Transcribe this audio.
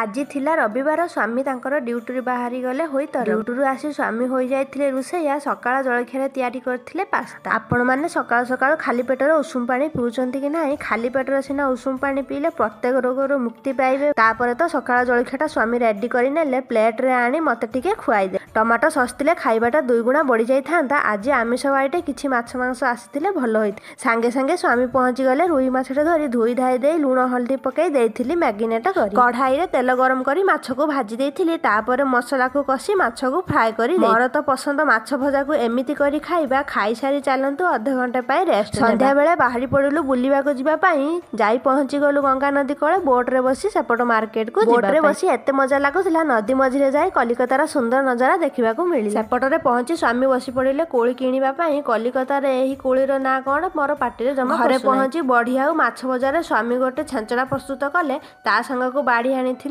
ଆଜି ଥିଲା ରବିବାର। ସ୍ୱାମୀ ତାଙ୍କର ଡ୍ୟୁଟିରୁ ବାହାରି ଗଲେ ହୋଇ ତର ଡ୍ୟୁଟିରୁ ଆସି ସ୍ୱାମୀ ହୋଇଯାଇଥିଲେ ରୋଷେଇଆ। ସକାଳ ଜଳଖିଆରେ ତିଆରି କରିଥିଲେ ପାସ୍ତା। ଆପଣମାନେ ସକାଳୁ ସକାଳୁ ଖାଲି ପେଟରେ ଉଷୁମ ପାଣି ପିଉଛନ୍ତି କି ନାହିଁ? ଖାଲି ପେଟରେ ସିନା ଉଷୁମ ପାଣି ପିଇଲେ ପ୍ରତ୍ୟେକ ରୋଗରୁ ମୁକ୍ତି ପାଇବେ। ତାପରେ ତ ସକାଳ ଜଳଖିଆଟା ସ୍ୱାମୀ ରେଡି କରିନେଲେ, ପ୍ଲେଟରେ ଆଣି ମୋତେ ଟିକେ ଖୁଆଇଦେ। ଟମାଟୋ ସସ୍ ଥିଲେ ଖାଇବାଟା ଦୁଇଗୁଣା ବଢ଼ି ଯାଇଥାନ୍ତା। ଆଜି ଆମିଷ ବାରିଟେ, କିଛି ମାଛ ମାଂସ ଆସିଥିଲେ ଭଲ ହୋଇଥାନ୍ତା। ସାଙ୍ଗେ ସାଙ୍ଗେ ସ୍ୱାମୀ ପହଞ୍ଚିଗଲେ ରୋହି ମାଛଟା ଧରି। ଧୋଇ ଧାଇ ଦେଇ ଲୁଣ ହଳଦୀ ପକାଇ ଦେଇଥିଲି ମ୍ୟାରିନେଟ୍ କରି। କଢ଼ାଇରେ ତେଲ ଗରମ କରି ମାଛକୁ ଭାଜି ଦେଇଥିଲି। ତାପରେ ମସଲାକୁ କଷି ମାଛକୁ ଫ୍ରାଏ କରି, ମୋର ତ ପସନ୍ଦ ମାଛ ଭଜାକୁ ଏମିତି କରି ଖାଇବା। ଖାଇସାରି ଚାଲନ୍ତୁ ଅଧଘଣ୍ଟା ପାଇଁ ରେଷ୍ଟ। ସନ୍ଧ୍ୟାବେଳେ ବାହାରି ପଡ଼ିଲୁ ବୁଲିବାକୁ ଯିବା ପାଇଁ। ଯାଇ ପହଞ୍ଚି ଗଲୁ ଗଙ୍ଗା ନଦୀ କୂଳେ, ବୋଟରେ ବସି ସେପଟ ମାର୍କେଟକୁ। ବୋଟରେ ବସି ଏତେ ମଜା ଲାଗୁଥିଲା। ନଦୀ ମଝିରେ ଯାଇ କଲିକତାର ସୁନ୍ଦର ନଜାରା ଦେଖିବାକୁ ମିଳିଲା। ସେପଟରେ ପହଞ୍ଚି ସ୍ୱାମୀ ବସି ପଡ଼ିଲେ କୋଳି କିଣିବା ପାଇଁ। କଲିକତାରେ ଏହି କୋଳିର ନାଁ କ'ଣ, ମୋର ପାଟିରେ ଜମା। ଘରେ ପହଞ୍ଚି ବଢ଼ି ଆଉ ମାଛ ବଜାରରେ ସ୍ୱାମୀ ଗୋଟେ ଛେଞ୍ଚଡ଼ା ପ୍ରସ୍ତୁତ କଲେ। ତା ସାଙ୍ଗକୁ ବାଢ଼ି ଆଣିଥିଲେ।